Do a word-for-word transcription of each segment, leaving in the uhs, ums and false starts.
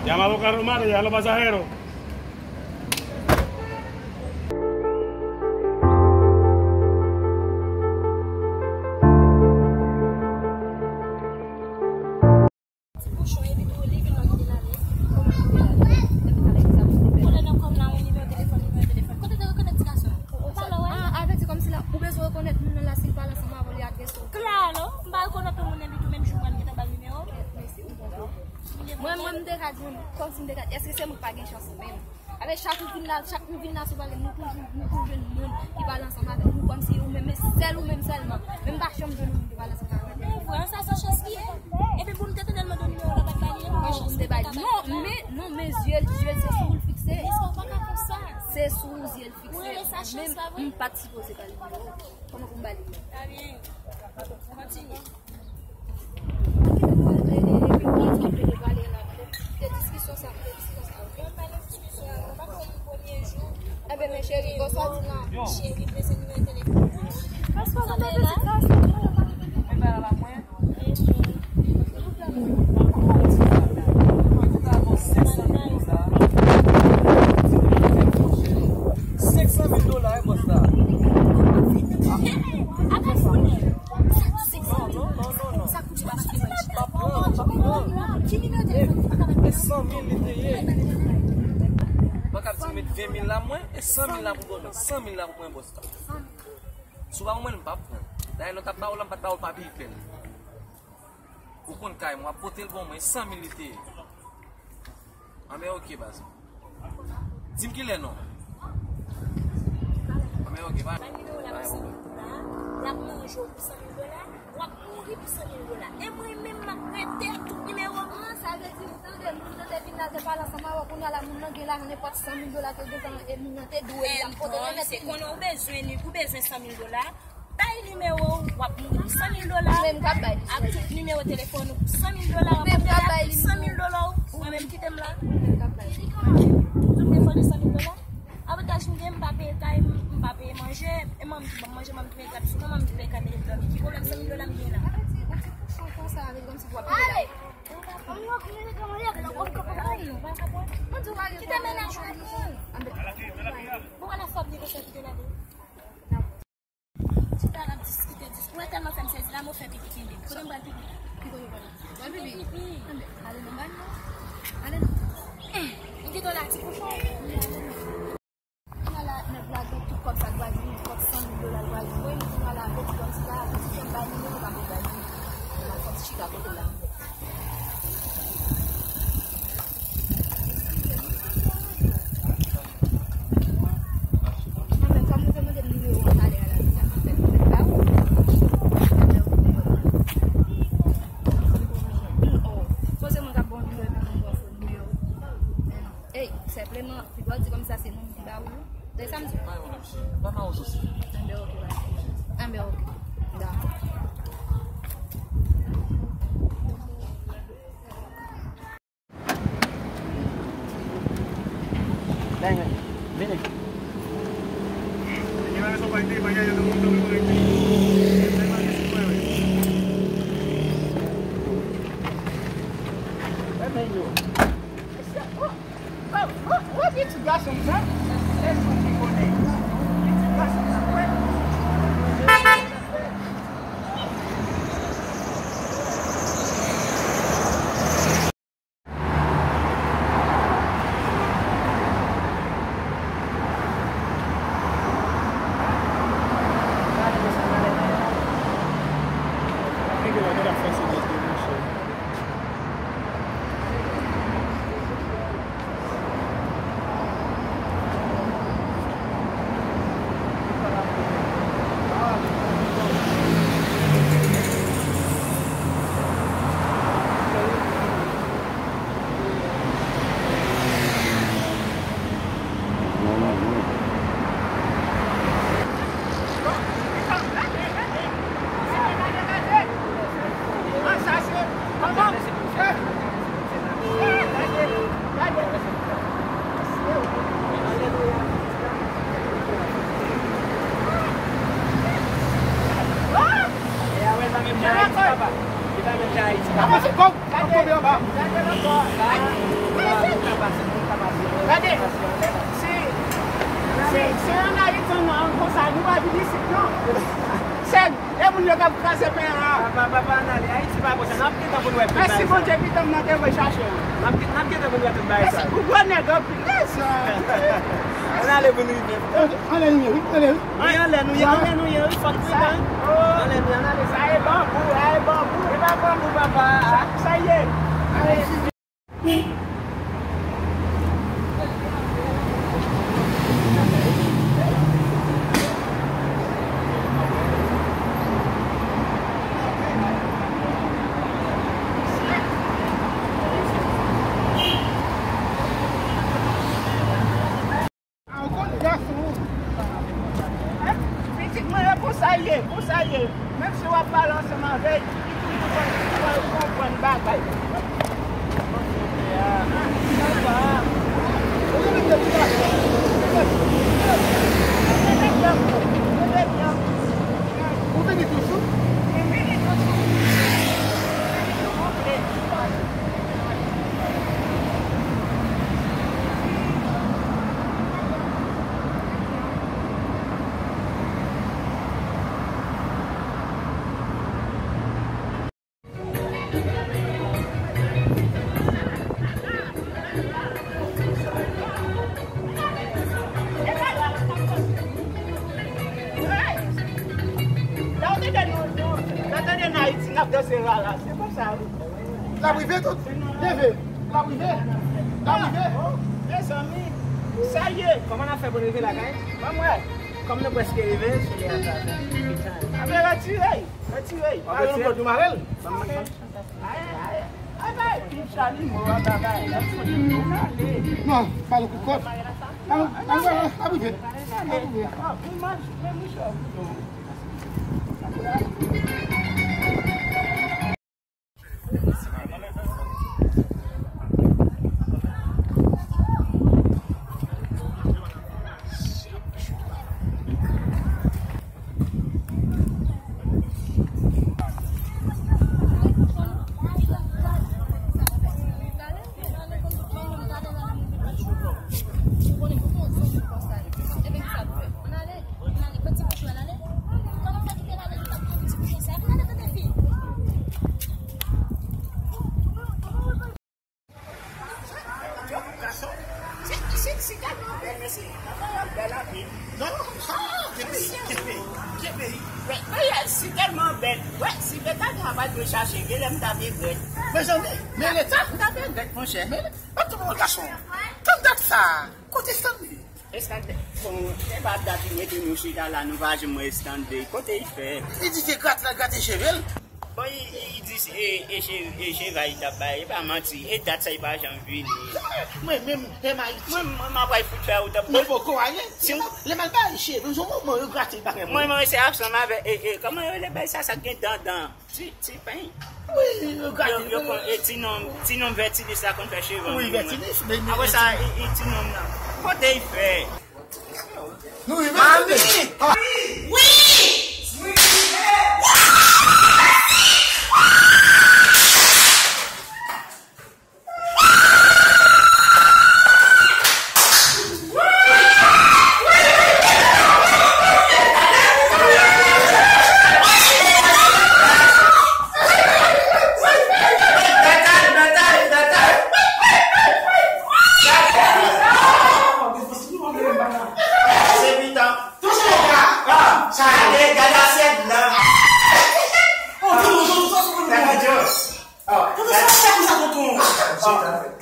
Llamado carro humano, ya los pasajeros. Ti kochon, epi tou, li vin nan kite lale. Kòman pou lale? Epi talè ki sa pou li fè? Kole nan kò m la, yon nimewo telefòn, nimewo telefòn. Kote te rekonèt ti gason an? Ou pa wè? Ah, avèti kòmsi la, ou bezwen rekonèt moun nan la, si l pale ansanm avè w, li agrese w. Klalo, m pa rekonèt yon moun epi tou menm jou mwen, m gentan ba l nimewo. Mwen, mwen, m te ka di w, kòmsi m te ka di, èske se mwen k pa gen chans menm? Avè chak ou vin la, chak nou vin la sou bagay, nou toujou, nou toujou jwenn moun ki pale ansanm avèk nou, kòmsi ou menm, men sèl ou menm sèlman. Men m pa janm jwenn moun ki pale ansanm avèk mwen. Men vre, sa se chans li ye. Epi pou m te tande l mande w nimewo la, pa t ba li, e pou gen chans li te ka ba li. Non, men, non, men zye l, zye l, se sou ou l fikse. Men sa w pa ka konsa. Se sou ou zye l fikse. Ou rele sa chans, pa vre? M pa t sipoze ba li nimewo. Kòman pou m ba li? Trè byen. Kontinye. Enben, men cheri, bon, sa di la. Cheri, prese nimewo telefòn. Paske mwen mande pitit la, se mwen yo pa. Mwen pa la mwen. Mwen ta bon senk san mil dola. Senk san mil dola, e bòs la. Apa founen. Non, non, non, non, non. Sa k pou di papa ki manje? Pa pran, pa pran. Ki nimewo telefòn? E san mil li te ye. Mwen k ap di met ven mil la mwen, e san mil la pou bòs la. San mil la pou mwen bòs la. Si w pa ban mwen l, m p ap pran. Dayè, lè w t ap ba w la, m pa t ba w l pa peye pèn. Ou konn kay mwen, w ap pote l ban mwen, e san mil li te ye. Anben, oke, baz. Di m kilè non. Anben, oke, pa gen pwoblèm. L ap manje w pou san mil dola, w ap mouri pou san mil dola. E mwen menm, m ap rete ak tout nimewo m nan, sa vle di, ou tande, moun nan te vin la, te pale ansanm avè w, kounye a la, moun nan gen lajan, nenpòt san mil dola ke gentan, e moun nan te dwe, l ap pote remèt li. Se konnen ou bezwen li, ou bezwen san mil dola, bay nimewo w, w ap mouri pou san mil dola. Ou menm k ap bay li. Ak tout nimewo telefòn ou pou san mil dola, w ap mouri ak tout san mil dola w. Mwen menm kite m la. Ou menm k ap bay li. Tout telefòn san mil dola. Avantaj m gen, m pa peye kay, m pa peye manje. E manmi ki ban m manje, manmi ki mete lapi sou mwen, manmi ki peye kay, mete m dòmi. Ki pwoblèm san mil dola m gen la? Ou ti kouchon konsa, avèk kòmsi pou w ap peye la. Kite mennaj ou la. Bon, ala fòm negosye kite la de. Chita la ap diskite, diskite. Ou wè tèlman fè m sezi la, m fè pipi kenbe m. Kote m pral pipi? Ki kote w pral pipi? Pral pipi? Pipi. Anben, ale nan bany non. Ale non. Eh, m kite w la, ti kouchon. Kounye a la, nèg la gen tout kòb sa l pral jwenn, kòb san mil dola l pral jwenn. Kounye a la, peti kòb sa, peti fè m bay nimewo, pa vle bay nimewo. Mwen fòk chita kote la. Anben, kòm ou te mande m nimewo an talè a la, m fè m ba ou. Anben, ou konprann. Oh, poze mwen ka ba w nimewo epi mwen ba w fo nimewo. Ey, senpleman, pi bò di kòm sa se moun ki ba ou. Se sa m di. Ba m a ou sou. Anben, oke, baz. Anben, oke. Dakò. Vini. Ayiti. Apa se kòb? Kòb tonbe anba. Gade, si, si, si ann Ayiti, an, an, konsa, nou pa vin isit, non. Se, e moun yo k ap kraze peyi a. Papa, papa, ann ale. Ayiti pa bon, n ap gentan pou n wè tout bagay sa. Mèsi Bondye, pitit mwen te voye chache. N ap, n ap gentan pou n wè tout bagay sa. Mèsi, ou gwo nèg anpil. Ann ale pou n rive. Anlè nou ye, wi, anlè, wi. Wi, anlè nou ye, anlè nou ye, wi, fòk nou ye. Anlè nou ye, ann ale. Sa e banbou, sa e banbou, e pa banbou, papa. Sa, sa ye. Pitit mwen, e konsa l ye, konsa l ye. Menm si w ap pale ansanm avè l, li toujou konn, konn konprann bagay. Ou vini toujou? Mwen vini toujou. Vini toujou konplè. Lè w tande nou, nou, lè w tande n Ayiti, n ap danse rara. Se konsa, wi. L ap rive tout. Leve. L ap rive. L ap rive. Oh, mezanmi. Sa ye. Kòman n ap fè pou n rive lakay? Ban m wè. Kòm nou prèske rive, sou li a. Apre retire. Retire. W ap retire? Kòd nou mare l. Ban m, ban m. Ay, ay, ay, bay, pim Chalimo, w ap bay. Non, pa l kou kòd. Al, al, al, al, rive. Al, rive. Gason, se, se, se tèlman bèl, mesye. Gason yo bèl anpil. Non, non, ah, ke peyi, ke peyi, ke peyi. Wè, peyi a, se tèlman bèl. Wè, si bèl ta travay pou chache, genlè m ta regrèt. Mezanmi, men leta. M ta regrèt, monchè. Men, pa tout moun gason. Tann dat sa. Kote Stanley? Eske, bon, se pa dat li mete nou chita la, nou pa janm wè Stanley. Kote l fè? Li di se grate l al grate cheve l. Bon, li, li di se, e, e che-, e cheva li t ap bay, e pa manti, e dat sa li pa janm vini. Mwen menm, e m Ayiti. Mwen, mwen, m ap pral fout fè ou t ap. Mwen poko ale. Si w, lè m al bay cheve, yon moman yo grate l bagay mwen. Mwen, mwen se absan m avè, e, e, kòman yo rele bay sa, sa k gen dan, dan? Ti, ti peny. Wi, yo gade. Yo, yo konn, e ti nonm, ti nonm vètilis la konn fè cheve. Wi, vètilis, men, men, apre sa, e, e ti nonm nan. Kote l fè? Nou rive. Mami! Ah. Wi! Wi, rive! Gade, gade asyèt blan. Gade Joss. Oh,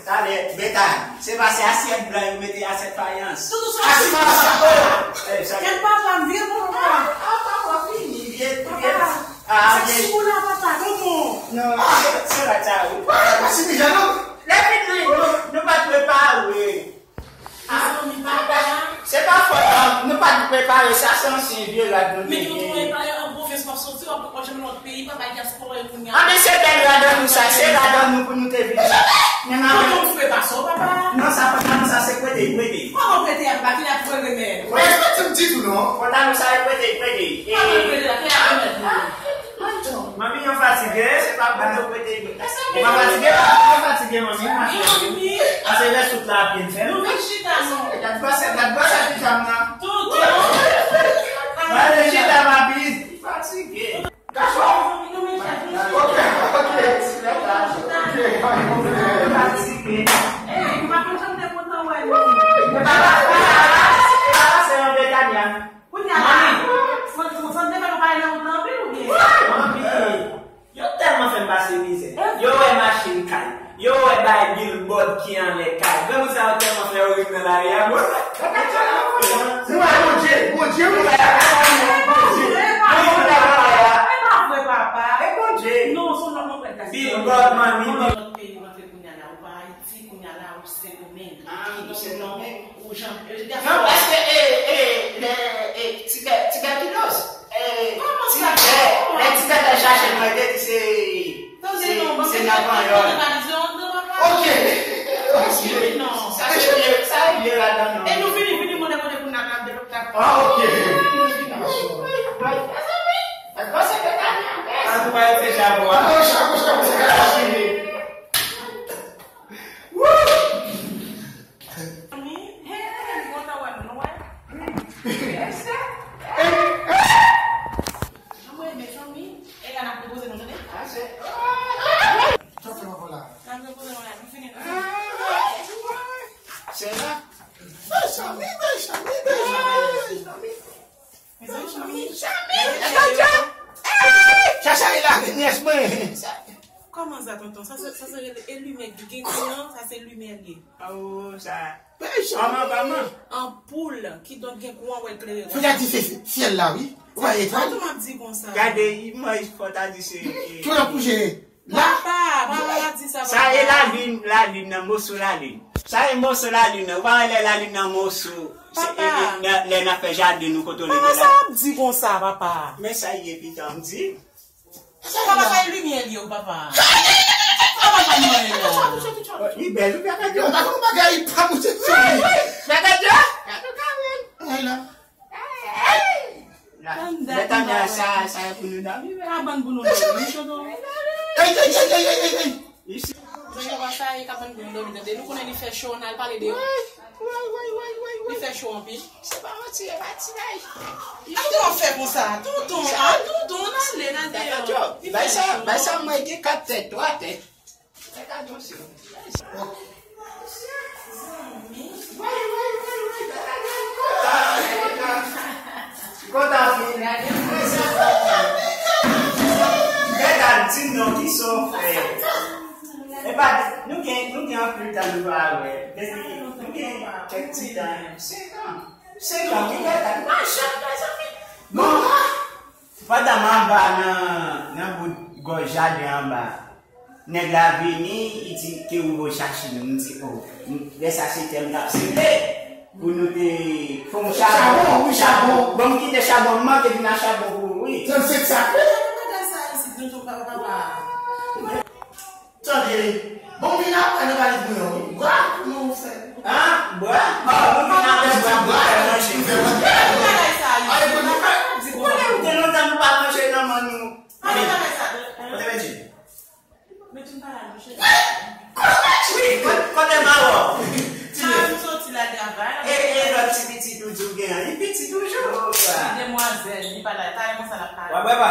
talè, Betany, se pa se asyèt blan yo mete asyèt fayans. Asyèt fayans. Kèt papa m vye papa. Ah, papa fini, vye, vye. Ah, vye. Non, se rad sa, wi. Lè fin nou, nou, nou pa t prepare. Ah, se pa fòt nou, nou pa t prepare, sa se ansyen vye rad nou te gen. Men yo tou prepare an pwovens w ap soti, w ap, w ap jwenn lòt peyi, papa dyaspora yo kounye a. Ah, men se bèl rad an nou sa, se rad an nou pou nou te vini. Men mwen. Tonton fre pa sa, papa. Non, sa pa nan sa, se prete, prete. Kòman prete a, papa, ki la prete men? Mwen, se pa ti m ditou, non. Pantalon sa, e prete, prete. Kòman prete la, ki la prete men? Manmi, Mwen fatige. Se pa bon yo prete yo. Mwen fatige, mwen fatige, manmi, mwen fatige. Ase rès tout la ap byen fè. Nou vin chita, non. Gad gwa sa, gad gwa sa pijama nan. Tout, non. Mwen ale chita, papi. Fatige. Gason. Ok, ok. Mwen fatige. Ey, mwen pa konn jan m te kontan wè nou. Mwen pa, mwen pa, mwen pa, se yon Betania. Kounye a la, Sandra, Sandra te fè nou pale nan wout lan anpil oubyen? Anpil. Yo tèlman fè m pase mizè. Yo wè machin kay. Yo wè bay bilbòd ki anlè kay. Granmoun sa yo tèlman fè yo ri m nan lari a, mwen. Nou wè Bondye, Bondye, wi. Bondye. E pa vre, papa. E Bondye. Non, se yon lòt mwen prèt. Bilbòd, manmi. Yon lòt peyi, ou rantre kounye a la, ou pa Ayiti, kounye a la, ou Sendomeng. Ah, ou Sendomeng. Ou jan, e, non, paske, e, e, lè, e, tibè-, tibèkiloz. E, kòman sa? Tibè, lè tibè te chache mwen, te di se, se, se nan panyòl. Ok. Ok, non. Sa se vye, sa vye ladan, non. E nou vini, vini, mwen kote pou n ap de lòt la. Ah, ok. An nou pa rete chapo a. Chapo, chapo, chapo. Zanmi, hey, m kontan wè nou, wè. Jan mwen renmen zanmi, e la n ap repoze nou, tande? Sa fè papa la? N ap repoze nou la, nou fini, nou fini. Se la. Bèl zanmi, bèl zanmi, bèl zanmi. Mezanmi, Chami. Chami, Chami. Chacha e la, nyès mwen. Kòman sa, tonton? Sa se, sa se rele, e limyè ki gen kouran, sa se limyè li ye. Oh, sa. Kòman, kòman? Anpoul, kidonk gen kouran, w wè l klere. Fò ta di se syèl la, wi. Ou pa etwal? Tonton, m ap di konsa. Gade, imaj, fò ta di se, e, ki w ap kouje? Papa, papa, pa di sa, papa. Sa e lalin, lalin nan, moso lalin. Sa e moso lalin nan. Ou pa wè lè lalin nan moso, se, e, e, lè, lè n ap fè jaden nou kote w leve la. Papa, sa w ap di konsa, papa? Men sa ye pita m di. Papa, sa e limyè li yo, papa. Papa, pa mwen la. Li bèl, ou pa ka di. Ou pa konn bagay, pa mouche sou li. Wi, wi. Gade, gade. Ay la. Lè tande sa, sa e pou nou dòmi, men. Kabann pou nou dòmi, tonton. Ey, ey, ey, ey, ey, ey, ey. Tonton, pa sa, e kabann pou nou dòmi, tande. Nou konnen li fè cho, n al pale deyò. Li fè cho anpil. Se pa manti, e pa ti bay. Kisa w ap fè konsa? Tonton, a, tonton, n ale, n al deyò. Bay sa, bay sa, mwen gen kat tèt, twa tèt. Fè atansyon. Zanmi. Woy, woy, woy, woy, gade, gade, kontan. Kontan, kontan. Kontan, fin. Gade, di m non, kisa w fè? Epa, nou gen, nou gen anpil tan nou pa wè. Depi, nou gen kèk ti tan. Senk an. Senk an, wi, gade. Machann, mezanmi. Bon. Pandan m anba nan, nan bout gòj jaden anba, nèg la vini, li di ke ou vo chache nou. M di, o, m, lè sa se tè m t ap semble pou nou te fè yon chabon. Chabon, wi, chabon. Bon, m kite chabon, m manke vin a chabon pou ou, wi. Trannsenk sak, wi. Gade bagay sa isit, tonton, papa, papa. Tande, bon, vin apre nan pale pou mwen, wi. Bwa, kòman ou fè? An? Bwa? Bon, nou vin apre bwa pou fè manje. Pou fè manje. Gade bagay sa, wi. Ay, bon, nou fè. Ou konnen ou gen lontan nou pa manje nan men nou. Gade bagay sa. Kote Benji? Met yon pala, monchè. Kote Benji? Kote, kote Mawo? Sa, m soti la travay. E, e lòt ti pitit ou di w gen an, li piti toujou. Li demwazèl, li pa la. Talè konsa l ap pale. W ap bwè pa?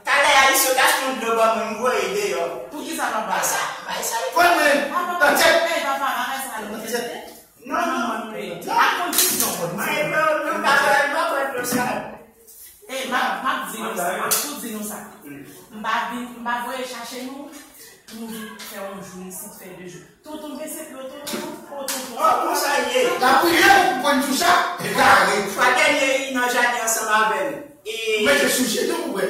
Talè a, Iso t achte yon dlo ban mwen, m voye deyò. Poukisa papa? Bay sa, bay sa. Pran mwen nan tèt. Ey, papa, bagay sa, non. Non, non, non. Ak kondisyon. Mwen, mwen, mwen pa kwè, mwen pa kwè dlo sa. Ey, m ap, m ap di nou sa, m ap tou di nou sa. M pa vin, m pa voye chache nou, pou nou vin fè yon jou isit, fè de jou. Tonton, bese pye w, tonton, o, tonton. O, konsa l ye. Lapriyè pou pran jou sa, e kare. Fwa dènye, li nan jaden ansanm avè m. E ou mete sou je nou pou wè.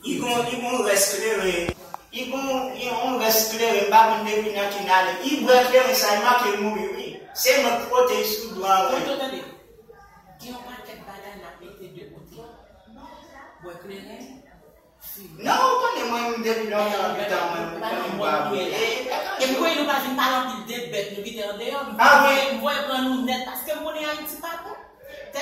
Li gon, li gon rès kleren. Li gon, li yon rès kleren, m pa konn depi nan ki nale. Li bwè kleren sa, li manke mouri, wi. Se mwen k pote l sou do a, wi. Tonton, tande. Gen yon pakèt bagay n ap mete de kote. Bwè kleren. Non, ou konnen mwen menm depi lontan, lontan mwen pa bwè. E, e, e m kwè nou pa vin pale anpil de bèt, nou kite andeyò. M voye, m voye pran nou nèt, paske m konnen Ayiti pa bon. Tè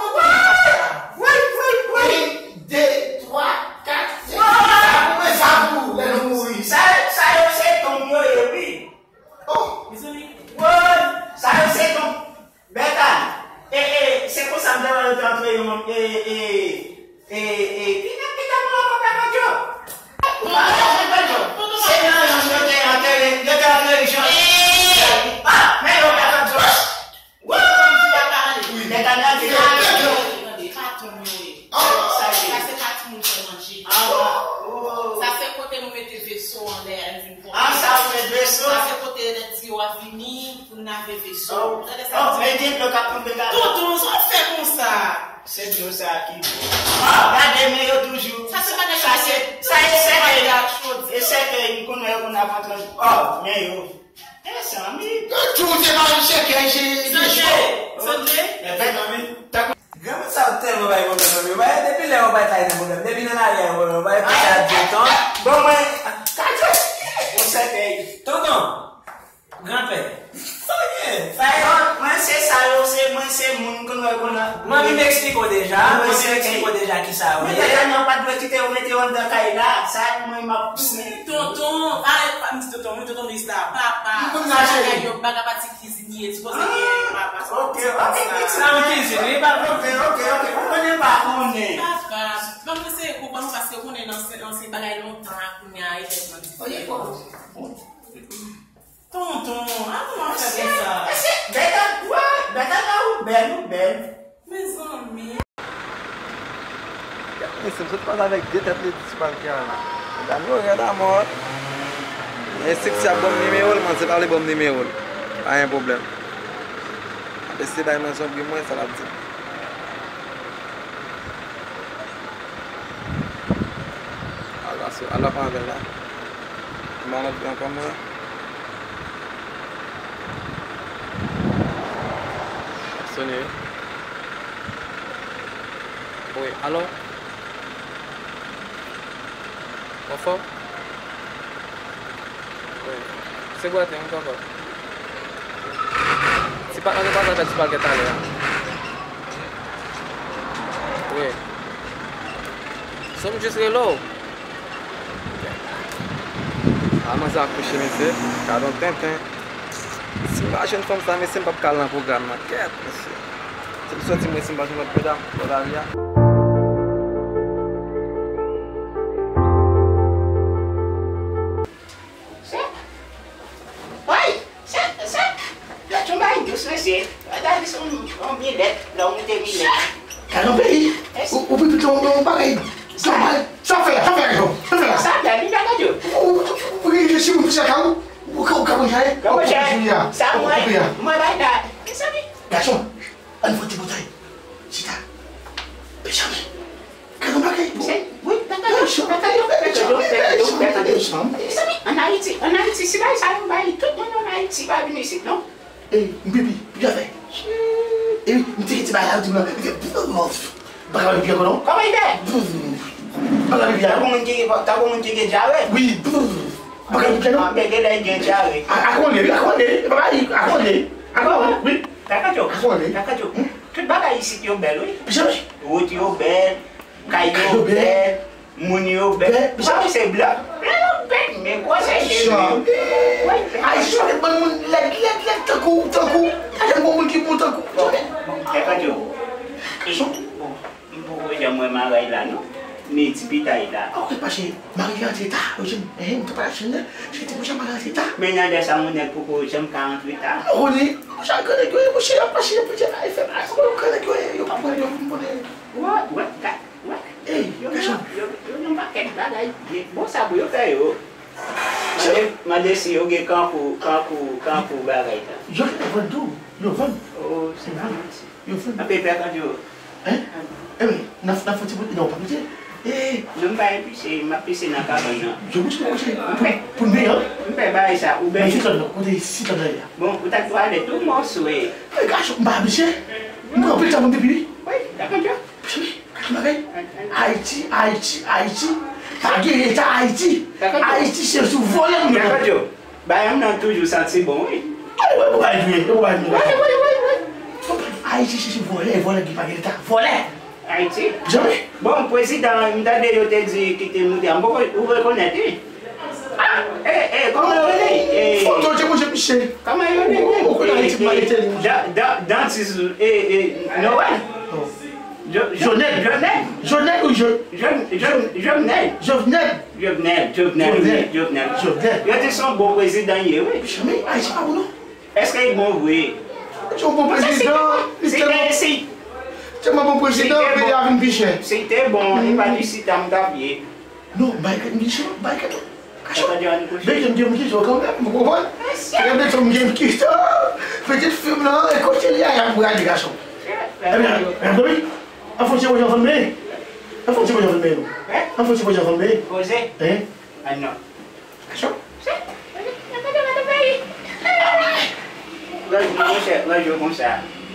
konprann sa. Woy, woy, woy. Youn, de, twa, kat, senk. Sa pou mwen, sa pou lè nou mouri. Sa, sa yo se tonm yo ye, wi. Oh. Mezanmi. Woy, sa yo se tonm. Bèta, e, e, se konsa m te wè yo te antre yon, e, e, e, e, ki nèg ki te pran kòb la, Kadjo? Ou pa wè, Kadjo? Se nan yon yo te antere, yo te antere Jan. Ah, men yo pa Kadjo. Wi, men ta nan te. Sa se pa timoun fè manje. Ah, oh. Sa se kote nou mete veso anlè a, li vin pòte. Ah, sa ou met veso? Sa se kote nèg di yo ap vini pou n lave veso. Oh, oh, men gen dlo k ap tonbe la. Tonton, sa w fè konsa? Se dlo sa ki bon. Ah, gade men yo toujou. Sa se bagay yo mete. Sa se sèkèy. E sèkèy, m konnen yo konn ap antre. Oh, men yo. Mezanmi. Yo tou te mari chèkè, je, je cho. Sanble. Sanble. Mezanmi. Granmoun sa yo tèlman bay pwoblèm, mezanmi. Yo bay, depi lè yo bay tay nan pwoblèm. Depi nan lari a, yo bay pwoblèm. Yo bay pwoblèm. Bon, mwen, Kadjo. Bon, sèkèy. Tonton. Granpè. Sa gen. Sa gen. Mwen se sa yo, se, mwen se moun, konnen, konnen. Manmi m eksplike w deja, manmi m eksplike w deja kisa yo ye. Men tata nan pa t dwe kite yo mete yo anndan kay la, sa mwen m ap tounen. Tonton, a, pa m di tonton, mwen tonton Lis la, papa. M konn sa bagay yo, bagay pati kizin ye, sipoze gen papa. Ok, ok. Sa m kizin, wi, papa. Ok, ok, ok. Ou konnen pa konnen. Papa, ban m eseye konprann ou paske ou konnen nan se, nan se bagay lontan a kounye a, e tèt mwen diferan. Tonton, a kòman w fè konsa? Mesye, mesye, bèt an, wa, bèt an la, ou bèl, ou bèl. Mezanmi. Gad mesye, m sot pase avèk de tèt ledi sou palke a la. Medam yo rèd amò. Enstrikti ap ban m nimewo l, mwen se pa vle ban m nimewo l. Pa gen pwoblèm. Ap eseye bay mwen zonbri mwen, sa l ap di m. Al la, al la pran avè l la. Mwen antre ankò mwen. Ap sonnen wi. Wi, alo? Ou anfòm? Wi. Se bwate, m kontan. Ti pa, ann pase avèk ti palke talè a. Wi. Se m jis rele w. A manzè akouche mesye, gad on tenten. Si m pa jwenn fanm sa mesye, m p ap ka al nan pwogram nan. Kèt mesye. Se pou sòti mwen si m pa jwenn lòt medam nan lari a. Sèk. Woy, sèk, sèk. Gad yon bagay dous mesye. Gade se yon, yon milèt, lè w moute milèt. Gade yon peyi. Ou, ou pipit yon, yon bagay. Sa w fè la, sa w fè la, sa w fè la. Sa w fè la, li pa gade yo. Ou, ou, ou, ou, si moun pise lakay ou, ou ka, ou ka manje, ou ka manje. Sa mwen, mwen bay la. Mezanmi. Gason, ann fè ti bòtay. Chita. Benjamin. Gade yon bagay, bro. Wi, papa, papa, papa, papa. Mezanmi, ann Ayiti, ann Ayiti, si bay sa yo bay, tout moun ann Ayiti pa vin isit, non. Ey, m pipi, pipi a fè. Ey, m teke ti bagay la, yo di m nan, li fè bouv. Bagay la pipi ankò non. Kòman li fè? Bouv. Bagay la pipi a. Tankou moun ki gen, tankou moun ki gen dyare. Wi, bouv. Bagay pou kè non. Anben, gen lè gen dyare. A, a konnen, wi, a konnen. E pa bagay, a konnen. A konnen, wi. Kakajo, a konnen. Kakajo. Hmm? Tout bagay isit yo bèl, wi. Janm. Wout yo bèl, kay yo bèl, moun yo bèl. Bèl. Sa se blan. Blan yo bèl, men gwosè cheve. Jan. Wi. Ayisyen se bann moun lèd, lèd, lèd, tankou, tankou. Gade yon moun ki bon tankou. Bon, bon, Kakajo. Jan. Bon. M poko janm wè Maray la non. Ni Ti Pitay la. Ah, ok, paske Maray antre ta, yo di m, eh, m te pale ak Chanèl, se te konsa Maray antre ta. Men nan lè sa, yon nèg poko janm ka antre ta. Ou konnen, konsa gran nèg yo ye, monchè, y ap mache, y ap pete la, F M A, yo gran nèg yo ye, yo pa pran yo vin konnen. Wè, wè, gad, wè. Ey, yo, gason. Yo, yo, yo gen yon pakèt bagay. Bon, sa pou yo fè yo. Mande, mande si yo gen kankou, kankou, kankou bagay la. Yo gentan vann tou, yo vann. Oh, se pa manti. Yo vann. Anben, pè Kandyo. Hein? Enben, n ap, n ap fè ti bout, non, pa pite. Eh. Non, m pa enpise, m ap pise nan kabann nan. Yo bout pou koche, pou, pou n benyen, hein? M fè bagay sa, ou benyen. Mwen sit la, kote sit la la. Bon, ou ta dwe ale tou, mwen swè. Eh, gason, m pa abitye. M pran anpil tan pou m pipi, wi. Wi, dakò, Kandyo. Pipi, gade bagay. Ayiti, Ayiti, Ayiti. Pa gen leta Ayiti. Dakò, Kandyo. Ayiti, se sou vòlè nou ye. Dakò, Kandyo. Bagay m nan toujou santi bon, wi. Wi, wi, wi, wi, wi, wi. Wi, wi, wi, wi. Ayiti, se, se vòlè, vòlè ki pa gen leta. Vòlè! Ayiti? Janm. Bon, prezidan, m tande yo te di ki te moute. M poko, ou rekonèt, wi. Ah, eh, eh, kòman yo rele? Eh, foto te montre misye. Kòman yo rele? Ou, ou konn Ayiti, eh, malete li. Dan, dan, dantis, eh, eh, Noël. Oh. Jo-, Jo-, Jonel. Jonel. Jonel ou Jo-, Jon-, Jon-, Jovenel. Jovenel. Jovenel, Jovenel, wi, Jovenel. Jovenel. Yo di se yon bon prezidan li ye, wi. Janm, Ayiti pa bon, non. Èske li bon vre? Se yon bon prezidan, li tèlman, tèlman bon prezidan, peyi a vin pi chè. Si te bon, li pa di si ta m t ap ye. Non, bay kèt, m di se bay kèt. Kachòt. Beton gen yon kesyon kanmenm, ou konprann? Trè byen, m gen kesyon. Pitit fi m nan, e kote li a, y ap gade gason. Ebyen, ebyen, wi. An fon ti wojan fanm men. An fon ti wojan fanm men. An fon ti wojan fanm men. Poze. Hein? Ah non. Kachòt. Ranje, monchè, ranje konsa.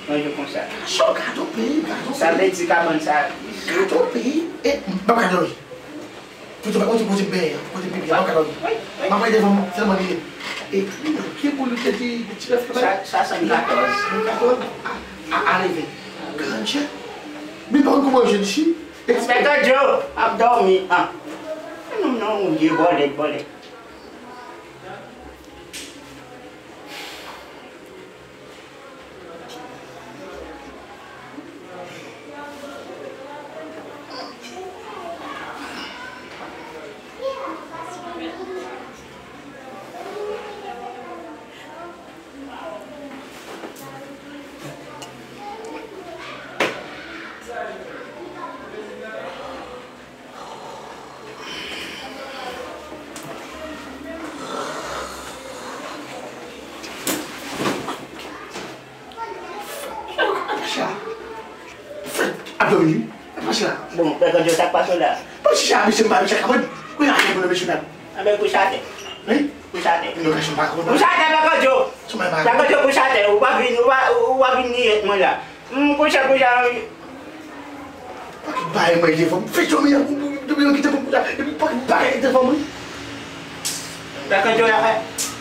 Ranje konsa. Kachòt, gade yon peyi, gade yon peyi. Sa vle di kabann sa. Gade yon peyi. E, m pa ka dòmi. Foto pa kote, kote bè, kote pipi, pa ka dòmi. Wi, wi. M ap rete devan m, sèlman li ye. E, ki pou li te di, ti lèf la? Sa, swasannkatorz. Swasannkatorz, a, a, a leve. Grandier. Men pa konn kòman yo jwenn isi. Enspektè Joe ap dòmi an. Nonm nan yon vye bòlèt, bòlèt. Fèt ap dòmi wi. Ap pase la. Bon, pè Kandyo, sa k pase w la? Bon, si sa, misye m pa misye kapab. Kounya a pou nou mesye dam. Anben, kouche atè. Wi? Kouche atè. Non, gason, pa konn. Kouche atè, pè Kandyo. Pè Kandyo, kouche atè. Ou pa vin, ou pa, ou pa vin niyèt mwen la. M kouche, kouche. Pakèt bagay mwen devan m. Fè dòmi an pou, pou, depi yon kite pou kouche. Epi pakèt bagay devan mwen. Pè Kandyo,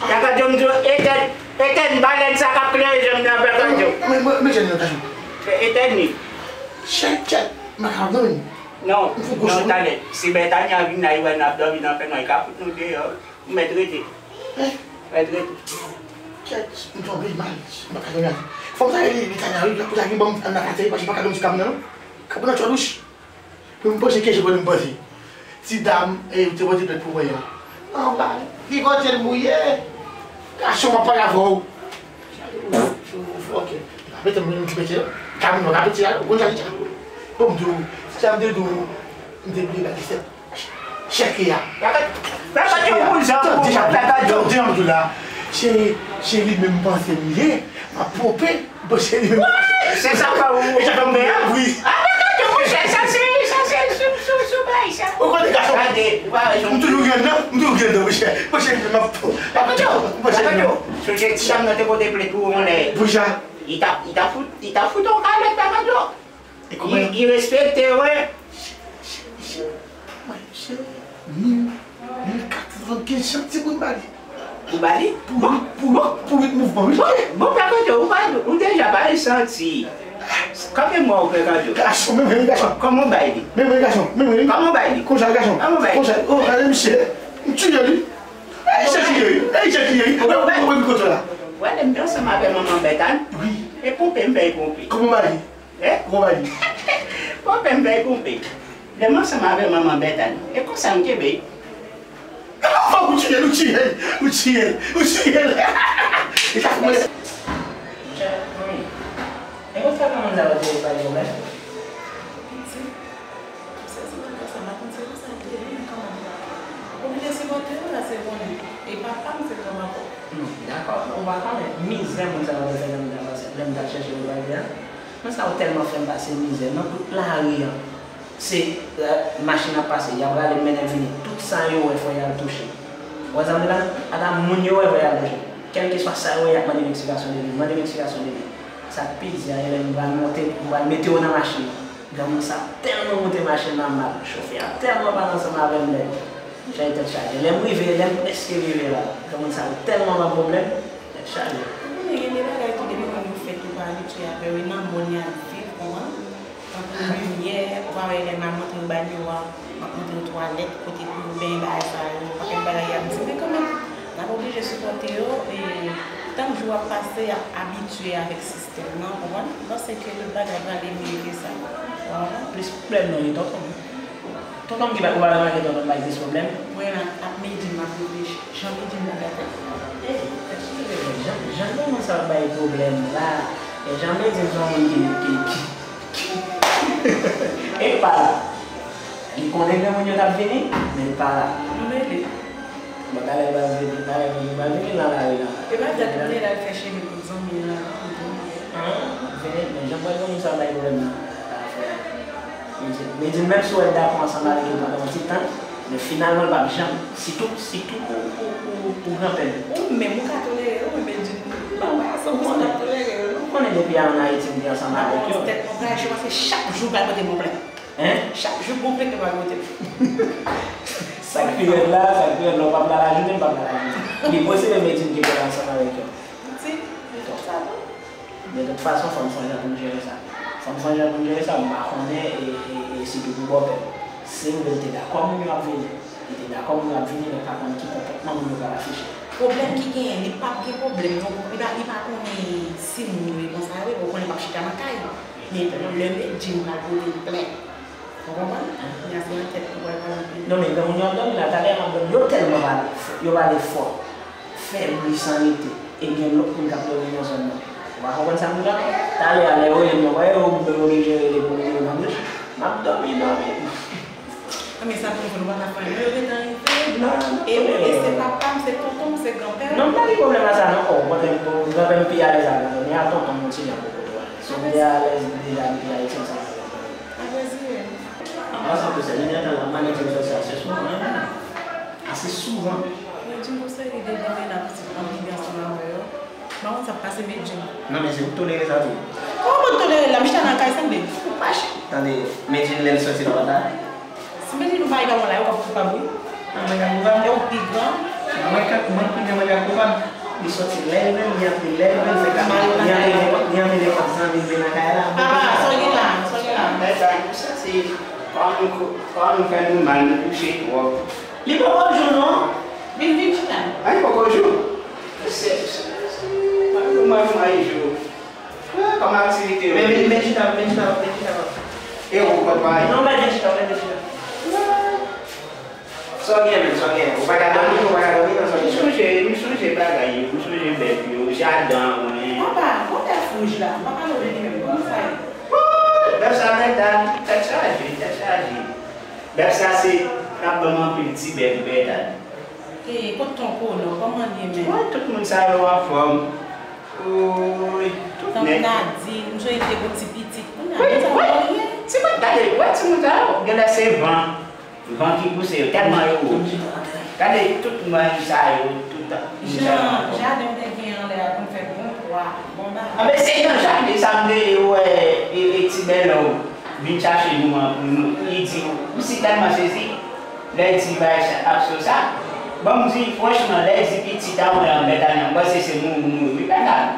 pè Kandyo, m di w, etèn, etèn balèn sa k ap klere je m nan, pè Kandyo. Men, men, men, men, men, men, men. Etèn li. Chèt, chèt. M pa ka non. Non, non, talè. Si Bètanya vin la, li wè n ap dòmi nan fènwa, li ka fout nou deyò. Ou mèt rete. Hein? Mèt rete. Kèt, m tonbe mal. M pa ka dòmi atè. Fanm sa rele Bètanya, wi, la pou ta vin ban m annakatè, paske m pa ka dòmi sou kab nan, non. Kab nan twò douch. Pou m panse kesyon pou m panse. Ti dam, e, ou te pote plent pou mwen an. Anba, li kote l mouye. Gason, m ap pale avè w. Ok. Mete m, mete m, kab nan, kab ti la, ou konn sa li di. Bon, m di w, sa m te di w, m te bliye gade sèt. Chèk li a. Pè Kandyo, pou jan pou pè Kandyo. Tande, tande, tande, tande la. Se, se li menm m panse m ye, m ap ponpe, bon, se li menm. Wè, se sa fè ou tonbe a. Wi. A, pè Kandyo, monchè, sa se, sa se sou, sou, sou bagay sa. Ou konnen gason. Gade, ou pa wè jan. M toujou gen nan, m toujou gen nan, monchè. Monchè, m ap, pè Kandyo, pè Kandyo, sonje ti dam nan te pote plent pou ou yon lè. Pou sa. Li ta, li ta fout, li ta fout yon kalòt, pè Kandyo. E kòman li, li respekte w, wi. Misye, misye, misye, mil, mil kat san Swasann-kenz chan ti bout bali. Ou bali? Pou rit, pou rit, pou rit mouvman, wi. Bon, bon, pa kote, ou pa, ou deja pa santi. Kanpe mwen, ou fè kanpe. Gason, men mwen, gason. Kòman ou bay li? Men mwen, gason, men mwen. Kòman ou bay li? Konsa, gason. Kòman ou bay li? Konsa, oh, gade misye. M tiye li. Ey, jan tiye li. Ey, jan tiye li. Wè, wè, wè, kote la. Wè, lè m te ansanm avè manman Bètani. Wi. E ponpe m fè l ponpe. Kòman ou bay li? Eh? Kòman li? Bon, pè m fè l ponpe. Lè m ansanm avè manman Bètani, e konsa m kenbe. Ou tiye l, ou tiye l, ou tiye l, ou tiye l. E sa fè mwen. Monchè, manmi, e konsa kòman sa va te bay pwoblèm? Piti, m sezi bagay sa, m pa konn se konsa l te ye, men kanmenm. Oblije sipòte yo la, se konnen. E papa m se kòm ankò. Non, dakò, ou pa konnen mizè moun sa yo te fè lè m t ap pase, lè m t ap chèche yo bagay a. Moun sa yo tèlman fè m pase mizè nan tout lari an. Se, eh, machin ap pase, y ap rale m mennen vini. Tout sa yo wè fò y al touche. Ou wè sa m di la? Ata moun yo wè fò y al touche. Kèlkeswa sa yo wè, y ap mande m eksplikasyon de li. Mande m eksplikasyon de li. Sa k pi di a, e lè m pral monte, m pral mete yo nan machin nan. Granmoun sa tèlman monte machin nan mal, chofè a tèlman pale ansanm avè m nèt. Chay tèt chaje. Lè m rive, lè m prèske rive la, granmoun sa yo tèlman ban m pwoblèm, tèt chaje. Ou konnen gen de bagay tou depi moun yo fèt ou pa abitye avè yo, e nan mòn y ap viv, konprann? Tankou limyè, ou pa wè lè m al montre yo banyo a, m ap montre yo twalèt, kote pou yo benyen bagay sa yo, pakèt bagay y ap di, men kanmenm, n ap oblije sipòte yo, e tan k jou ap pase, y ap abitye avèk sistèm nan, konprann? M panse ke tout bagay prale mye ke sa. Ou konprann? Plis pwoblèm nan, wi, tonton. Tonton m ki bay, ou pa remake tonton m bay plis pwoblèm? Mwen ak, ak Medjine m ap reflechi. Jan Medjine nan gate. Ey, jan, jan granmoun sa ap bay pwoblèm la. E jan Medjine se yon moun ki, ki, ki, ki, e pa la. Li konnen granmoun yo t ap vini, men li pa la. Nou rele. Bon, talè l pral vini, talè l pral vini nan lari la. E pa dat m te al fè cheve pou zanmi an la, non, m di. Ah, vini, men jan granmoun sa bay pwoblèm nan, pa fè. Medjine, Medjine, menm si w wè l dakò ansanm avèk yo pandan yon ti tan, men finalman l p ap janm, sitou, sitou pou, pou, pou, pou granpè l. Ou menm, ou ka tolere l, ou menm, Medjine. Ou pa wè, san pou san, w ap tolere l, non. Ou konnen depi ann Ayiti, m te ansanm avèk yo. Tèt mwen raje, paske chak jou, pral pote m yon plent. Hein? Chak jou, gon plent yo pral pote m. Sa k pi rèd la, sa k pi rèd la, ou p ap ba l ajoute, m p ap ba l ajoute. Li posib e Medjine ki pral ansanm avèk yo. Ou di, li fè sa tou? De tout fason, fò n sonje pou n jere sa. Fò n sonje pou n jere sa, m pa konnen, e, e, e sitou pou bòpè m. Si m vle l te dakò moun yo ap vini. Li te dakò moun yo ap vini, men pa konn ki konpòtman moun yo pral afiche. Pwoblèm ki genyen, li p ap gen pwoblèm, non, li pa, li pa konnen si moun yo e konsa, wi, ou konnen l p ap chita nan kay. Men lè Medjine pral pote l plent. Ou konprann? Kounye a se nan tèt li pral pale anpil. Non, men granmoun yo ap dòmi la, talè m ap dòmi. Yo tèlman pale, yo pale fò. Fè bri san rete. E gen lòt moun k ap dòmi nan zòn nan. Ou pa konprann sa m di la? Talè a, lè yo rele m, yo pa yo oblije rele pou rele yo nan bouch. M ap dòmi, dòmi. Ah, men sa pou nou fè, nou pa ka fè anyen. Yo gentan rive. Non, non, non. E, e se papa m, se tonton m, se granpè m. Non, m pa gen pwoblèm a sa, non. O kontrè, granpè m pi alèz avè m. Men a tonton m, yon ti jan poko twò alèz. Si m te alèz deja depi Ayiti, m sa. An pasan tou, sè Lilian la, m ale di m sòti ase souvan, ase souvan. Yo di m gon seri de moun la pitit anpil ansanm avè yo. M pa konn sa k pase Medjine. Non, men se ou k tolere sa tou. Kòman mwen tolere l la? M chita nan kay, sa m vle di? Ou mache. Tande, Medjine lè l sòti nan pòt la. Si Medjine ou pa rive avè w la, yo p ap koupab, wi. Mwen ka koupab? E ou pi gran. Mwen ka, mwen pi gran, mwen ka koupab. Li sòti lè l vle, li antre lè l vle, l fè kafè, li antre nenpòt, li antre nenpòt zanmi l vle nan kay la. Papa, sa w gen la, sa w gen la? Mèt la, nou santi kò nou, kò nou fè nou mal, nou kouche twòp. Li poko jou non. Vin, vin chita. Ay, poko jou. Se, se, se, mwen, mwen, mwen, jou. Ah, kòm aktivite yo. Men, men, men chita, men chita, men chita. E ou konn pa. Non, men, men chita, men, men chita. Sa w gen menm, sa w gen? Ou pa ka dòmi, ou pa ka dòmi nan sa w gen? M sonje, m sonje bagay yo, m sonje bèt yo, jaden mwen. Papa, gon bèf wouj la, m pa pale w de li menm, kòman sa ye? Wouy, bèf sa mental, tèt chaje, tèt chaje. Bèf sa se, l ap ban m anpil ti bèf, bèf la. E, kot tonton Konan, kòman l ye menm? Wouy, tout moun sa yo anfòm. Wouy, tout nèg. Tank Nadi, m sonje te gon ti pitit. Kounye a, moun sa yo pa gen. Ti moun, gade, wè ti moun sa yo, genlè se van. Van ki pouse yo, tèlman yo wo. Gade tout mwen sa yo, tout moun sa yo. Jan, jaden w te gen anlè a konn fè bon pwa, bon bagay. Anben se nan jaden sa m te wè, e, e ti bèlò vin chache nou an pou nou. Li di, m si tèlman sezi, lè l di bay sa, ap so sa. Ban m di franchman, lè di pitit a ou la, Bètani, m panse se mouri mouri wi, Bètani.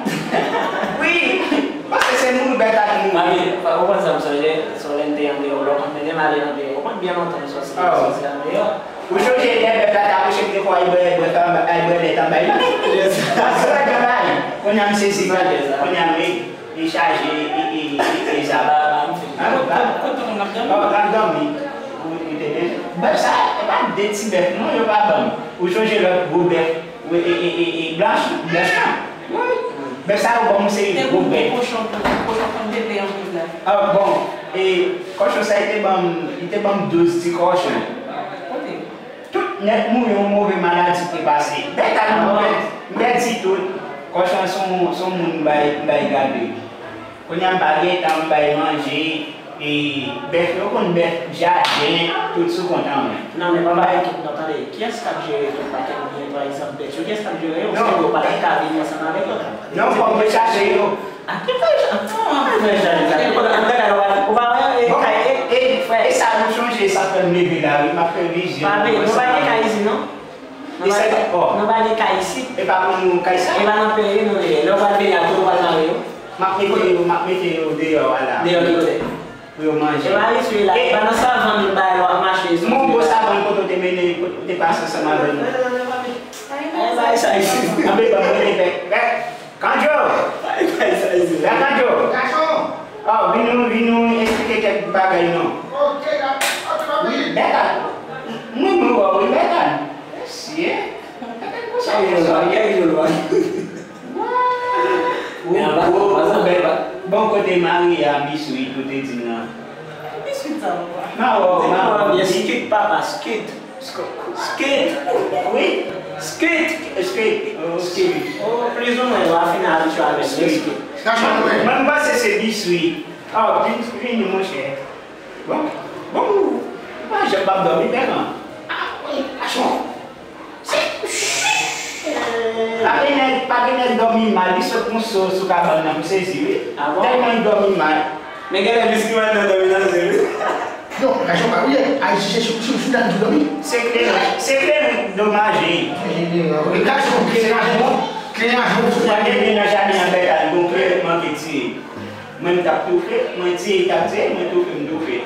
Wi, m panse se mouri Bètani mouri. Mami, ou konn sa m sonje, se lè n te andeyò, lè w konn mennen m ale andeyò. Ou konn byen lontan m sòti, m sòti andeyò. Ou sonje lè bèf la t akouche, m te fè w al bwè, bwè, al bwè lèt anba yon. Yes. Paske w pa travay. Kounye a m sezi, kounye a m ri. Li chaje, e, e, e, e, e, sa. Ba, ba, m fini. Kote, kote, kote moun ap dòmi? Ò, l ap dòmi. Ou, ou te gen. Bèf sa, e pa de ti bèf, non, yo pa ban m. Ou sonje lòt gwo bèf, e, e, e, e, e, blanch, blanch la? Wi. Bèf sa, yo ban m yon seri gwo bèf. Kochon, kochon konn bebe anpil la. Ah, bon. E, kochon sa, li te ban m, li te ban m douz ti kochon. Kote? Tout nèt mouri, yon move maladi te pase. Bètani, m pèdi, m pèdi tout. Kòchon se yon, se yon moun m bay, m bay gade. Kounye a m pa gen tan, m bay manje. E bèf yo konn bèf jaden, tout sou kont an mwen. Non, men pa bay tout non, tande. Kiyès k ap jere tout pakèt byen, pa egzanp, bèf yo? Kiyès k ap jere yo? Non. Paske yo pa t ka vini ansanm avèk yo. Non, fòk mwen chache yo. A ki fè jan? An fè jan, jan. Ou pa wè, e, kay, e, e, frè. E sa nou chonje, sa fè m leve la, wi, m ap fè vizyon. Pa vle, nou pa gen kay isit, non? Nou pa gen, nou pa gen kay isit. E pa pou nou kay sa? E pa nan peyi nou ye. Lè w pral peyi a, kote w pral mare yo? M ap mete yo, m ap mete yo deyò a la. Deyò ki kote? Pou yo manje. E pa isit la, e pa nan savann bagay yo ap mache. Yon gwo savann kote w te mennen, kote w te pase ansanm avè nou. E pa sa isit. Anben, ban mwen te fè. Kandjo! Bay sa isit. Kandjo! Gason! Oh, vin nou, vin nou eksplike kèk bagay non. Ok, dakò, pa de pwoblèm. Bètani. Mwen, mwen wè w wi, Bètani. Mesye. Sa yo la, kèk jou lwa. Bon kote Maria, biswit, ou te di m nan. Biswit sa, papa. Ma wè w, ma wè w. Skit, papa, skit. Skit. Wi. Skit. Skit. Skit. Oh, plizoumwen, w a fin abitye avè l. Skit. Mwen, mwen panse se biswi. Oh, vin, vini, monchè. Bon, bon, mwen janm p ap dòmi, men non. Ah, wi, gason. Se, pa gen nèg, pa gen nèg dòmi mal, li sot yon so sou kabann nan, m sezi, wi. Ah bon? Tèlman li dòmi mal. Men genlè biswi maten dòmi nan zye l wi. Non, gason pa wi, al chèche sou, sou, sou dan toujou dòmi. Se kleren, se kleren domaje. Gason, kleren ajan, kleren ajan. Mwen gen nan jaden an bèt al, gon kleren manke tiye. Mwen m t ap toufe, mwen tiye, t ap tiye, mwen toufe, m toufe.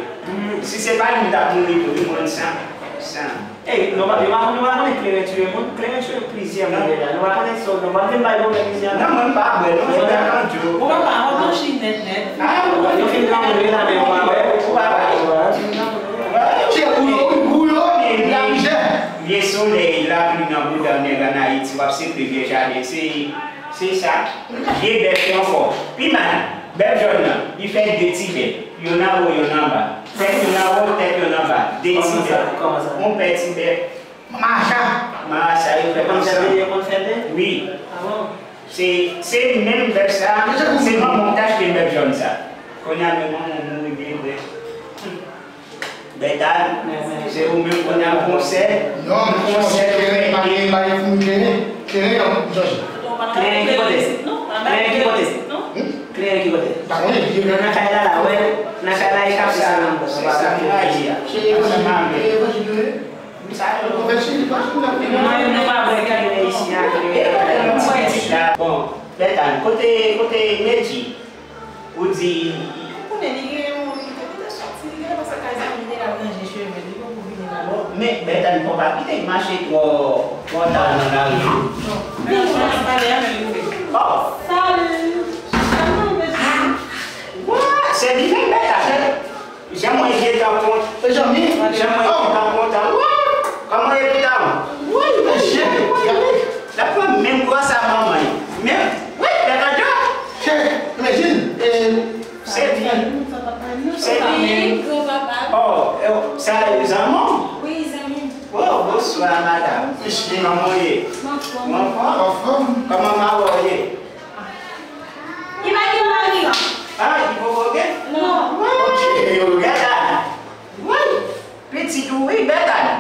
Si se pa li, m t ap mouri tou, wi, mwen san, san. Ey, nou pa, nou pa, nou pa konnen kleren tiye moun, kleren tiye plizyè moun deja. Nou pa konnen sa, nou pa vin bay pwoblèm isit a non. Non, mwen m pa bwè, non, se pa kandjo. Ou pa, ou blanchi nèt, nèt. Ah, ou pa. Yo fin granmoun wi la, men ou pa bwè. Ou pa bwè. Ou pa bwè. Se pou yo, wi, pou yo, la mizè. Vye solèy, lapli nan bouda nèg ann Ayiti, w ap sekre vye jaden, se, se sa. Vye bèf yo ankò. Pi mal, bèf jòn nan, li fè de ti bèf. Yonn anwo, yonn anba. Tèt yonn anwo, tèt yonn anba. De ti bèf. Kòman sa? Yon pè ti bèf. Macha. Macha, yo fè konsa. Yo konn fè de? Wi. Ah bon? Se, se menm bèf sa, se manman w t achte bèf jòn sa. Kounye a, men manman w mouri byen vre. Bètani, se ou menm kounye a, konsèy. Non, konsèy, kleren, pa gen, pa gen foumi kleren. Kleren, non, m sonje. Kleren ki kote? Kleren ki kote? Kleren ki kote? Pa konnen, kleren. Nan kay la, la, wè. Nan kay la, e kafe sa nan bòs. Se sa m rayi a. Ansanm avèk. Sa yo. Konvèti, konvèti, non. Non, nou pa bwè kleren isi a. Bon, Bètani, kote, kote Medji? Ou di. Ou konnen li gen yon, li te, li te soti, li genlè pase kay zanmi, li te al ranje cheve l, li poko vini la. Bon, men Bètani, fò w pa kite l mache twò, twò ta nan lari. Non. Men la, nou ap pale avè l, wi. Oh. Salut. Kòman w ye? Wa, se li menm, Bètani. Jan mwen gentan kontan. Mezanmi. Jan mwen gentan kontan. Wa! Kòman w ye, pitit? Wi, mesye. L ap pran menm gras a manman l. Men, wi, lè nan djòb. Chè, imajine, e, se li. Se li. Wi, granpapa. Oh, eh, sa e zanmi w? Wi, zanmi m. Oh, bonswa, madanm. Mesye. Kòman w ye? M anfòm. Ou anfòm? Anfòm. Kòman mari w ye? Li pa gen mari. Ah, li poko gen? Non. Wi. Ok, yo, gad la. Wi. Pitit ou, wi, Bètani.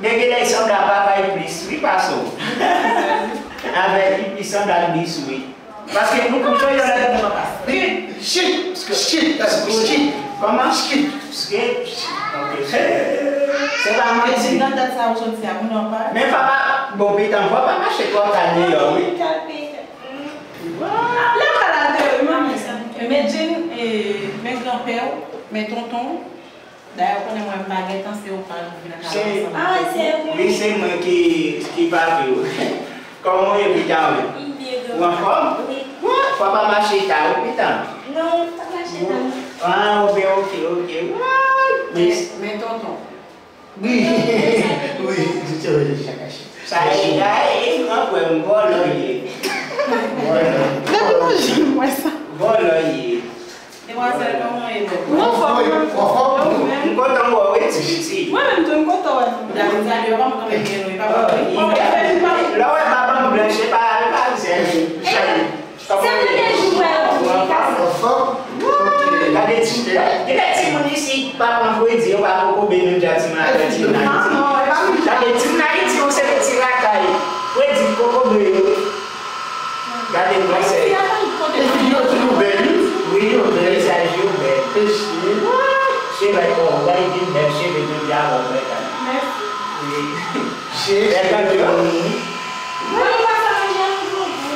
Men genlè li sanble a papa l plis, wi, pase w. Avèk li, li sanble a l plis, wi. Paske nou kouche yon lè. Shit, shit, shit. Kòman? Skip, skip, skip. Ok. Se pa manti. Nan dat sa ou soti a, moun nan pa. Men papa, bon, pitan, papa mache twò ta deyò, wi. Lè pa la de, wi, manmi. Men Jean, eh, men granpè w, men tonton w. Dayè, ou konnen mwen, m pa gentan, se ou pa vin nan kay la ansanm avèk mwen. Wi, se mwen ki, ki papi w. Kòman w ye, pitan, wi? Ou anfòm? Wi. Fò pa mache ta, wi, pitan. Non, pa mache ta, non. Ah, ok, ok, ok. Wi. Men, men tonton. Wi, wi, wi. Sa e, sa e, e, mwen kwè m vòlò ye. Depi nan je m wè sa. Vòlò ye. Demwazèl, kòman w ye, bèl? Mwen anfòm, mwen anfòm. M kontan wè w, wi, ti piti. Mwen menm tou, m kontan wè nou. David Zade, papa m kanpe byen lwen, papa m. Lè w wè bab an blanch, e pa, e pa zèl. Kòman w ye? Gade ti, gade timoun isit, pa pran fredi, yo pa kokobe menm jan timoun Ayiti nan Ayiti. Gade timoun Ayiti, yo se de ti lakay. Fredi kokobe yo. Gade blan sè. Epi yo toujou bèl, wi. Wi, yo bèl, visaj yo bèl. Mesye. Se bay kò, bay vin bèl, cheve jodi a, bon, bèl. Mèsi. Wi. Bèl kanpe moun, wi. Mwen pa sa manje an gwo gwo.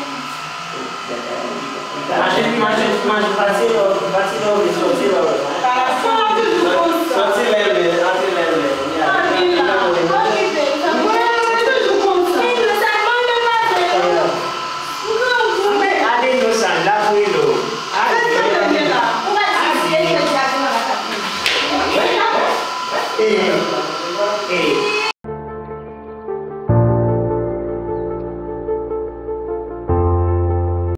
Mache, mache, mache, pase lò, pase lò, wi, sòti lò. Pase. Sòti lè lè, antre lè lè. Antre la. Okipe, sa mwen toujou konsa. Sa mwen pa fè. Gade nou sa, la pou nou. Gade nou. Ou pa di se jodi a pou nan la kapri. E, e,